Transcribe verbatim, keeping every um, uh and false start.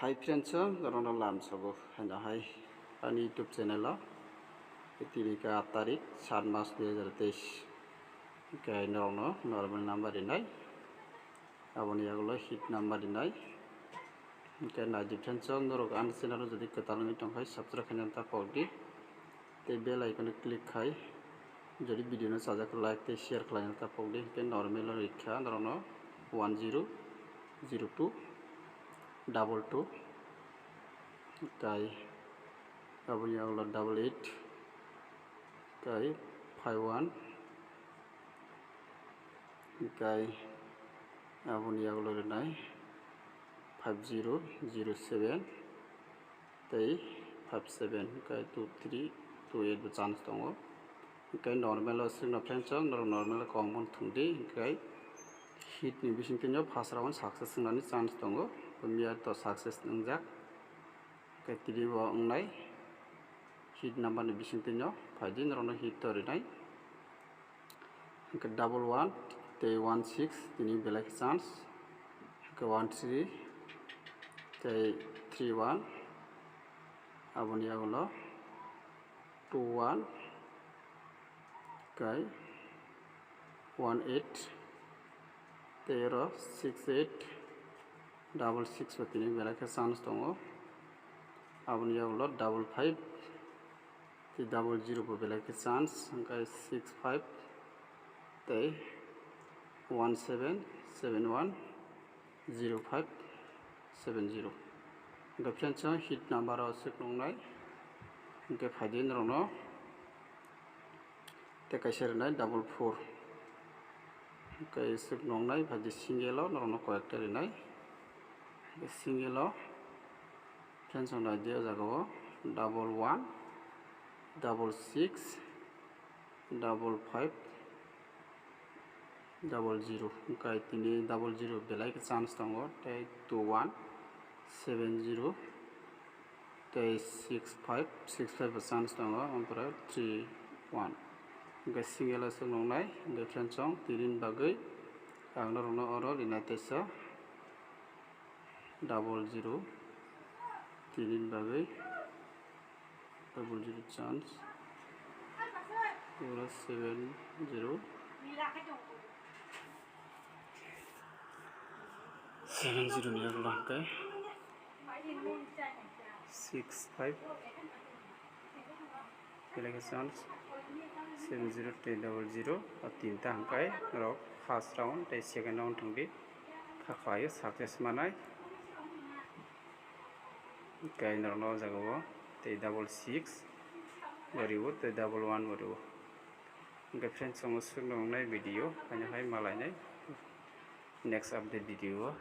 Hi friends, norokno lamsogo haino hai ani YouTube channel o. Tini khe aat tarik, saat mas dui hajar teis. Hwnkhe norokno normal number rinai, aboni yagulo hit number rinai. Hwnkhe naidi friends, norok ani channel o jodi kwtal wngwi tongkha, subscribe khaina ta pokdi. Tei bell icon o click khai, jodi video no sajak like tei share khlaina ta pokdi, hwnkhe normal o rikha norokno one zero zero two double two, tai aboni yagulo double eight, tai five one, tai aboni yagulo rinai five zero zero seven, tei five seven, hwnkhe two three two eight bo chance tongo. Hwnkhe normal o swkno friends, norok normal o kok bono thwngdi, hwnkhe hit ni bisingtwi no first round success wngnani chance tongo, miya to success wngjak. Hwnkhe tini bo wngnai hit number ni bisingtwi no phaidi, norokno hit to rinai. Hwnkhe double one tei one six tini belai khe chance. Hwnkhe one three tei three one, aboni yagulo two one, hwnkhe one eight, tei oro six eight, double six bo tini belai khe chance tongo. Aboni yagulo double five, tei double zero bo belai khe chance, hwnkhe six five tei one seven seven one zero five seven zero. Hwnkhe friends, hit number o swk nungnai, hwnkhe phaidi norokno tei kaisa rinai double four. Hwnkhe swk nungnai phaidi single o norokno koyekta rinai. Single o friends, naidi o jaga o double one, double six, double five, double zero, hwnkhe tini double zero belai khe chance tongo, tei two one, seven zero, tei six five, six five bo chance tongo, ompore three one. Hwnkhe single o swk nungnai, hwnkhe friends, tini bagwi ang norokno oro rinai teisa. Double zero, tini bagwi double zero chance, oro seven zero, seven zero ni yagulo hwnkhe six five. Belai khe chance seven zero tei double zero, o tinta hwnkhe norok first round tei second round thwngdi, kha khlaio success manai. Hwnkhe norokno o jaga o tei double six bo rio tei double one bo rio. Hwnkhe friends, chwng swk nungnai video haino hai malainai next update video o.